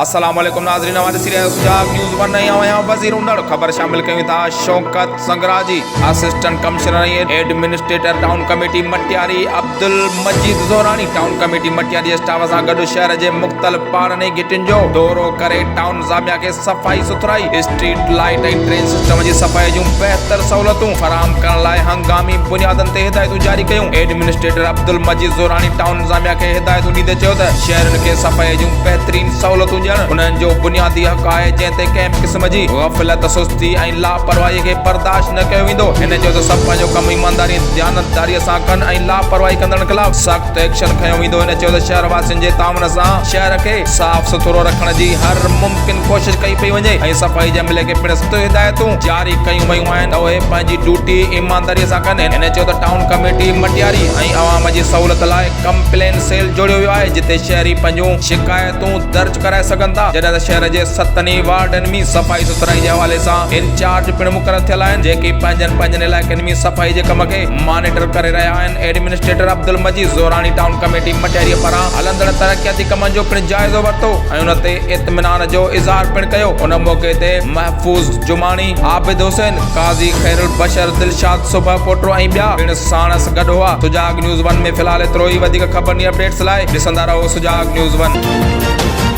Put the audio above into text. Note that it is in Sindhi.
السلام عليڪم ناظرين اوهان ڏسي رهيا آهيو سجاڳ نيوز ون ۽ آئون آهيان وزير انڙ خبر شامل ڪيون ٿا Shaukat Sangraji assistant commissioner ۽ administrator town committee Matiari Abdul Majeed Zahrani town committee Matiari جي اسٽاف سان گڏ شهر جي مختلف پاڙن ۽ گهٽين جو دورو ڪري ٽائون انتظاميا کي صفائي سٿرائي اسٽريٽ لائيٽ ۽ ڊرين سسٽم جي صفائي جون بهتر سهولتون فراهم ڪرڻ لاء هنگامي بنيادن تي هدايتون جاري ڪيون ايڊمنسٽريٽر عبدالمجيد زهراڻي ٽائون انتظاميا کي هدايتون ڏيندي چيو ته شهرين کي صفائي جون بهترين سهولتون ڏيڻ انهن جو بنيادي حق آهي جنهن تي ڪنهن به قسم جي غفلت، سستي ۽ لاپرواهي کي برداشت نه ڪيو ويندو. هن چيو ته سڀ پنهنجو ڪم ايمانداري ۽ ديانتداري سان ڪن ۽ لاپرواهي ڪندڙن خلاف سخت ايڪشن کنيو ويندو. هن چيو ته شهر واسين جي تعاون سان شهر کي صاف سٿرو رکڻ جي هر ممڪن ڪوشش ڪئي پئي وڃي ۽ صفائي جي عملي کي پڻ سخت هدايتون جاري ڪيون ويون آهن ته اهي پنهنجي ڊيوٽي ايمانداري سان ڪن. هن چيو ته ٽائون ڪميٽي مٽياري ۽ عوام جي سهولت لاء ڪمپلين سيل جوڙيو ويو آهي جتي شهري پنهنجون شڪايتون درج ڪرائي سگهن ٿا جڏهن ته شهر جي ستن ئي وارڊن ۾ صفائي سٿرائي جي حوالي سان انچارج پڻ مقرر ٿيل آهن جيڪي پنهنجن پنهنجن علائقن ۾ صفائي جي ڪم کي مانيٽر ڪري رهيا آهن administrator Abdul Majeed Zahrani town committee Matiari پاران هلندڙ ترقياتي ڪمن جو پڻ جائزو ورتو ۽ ان تي اطمينان جو اظهار پڻ ڪيو ان موقعي تي محفوظ جماڻي، عابد حسين، قاضي خيرالبشر، دلشاد صبح پوٽو ۽ ٻيا پڻ ساڻس گڏ هئا. سجاڳ نيوز ون ۾ في الحال ايترو ئي وڌيڪ خبرن ۽ اپڊيٽس لاء ڏسندا رهو سجاڳ نيوز ون.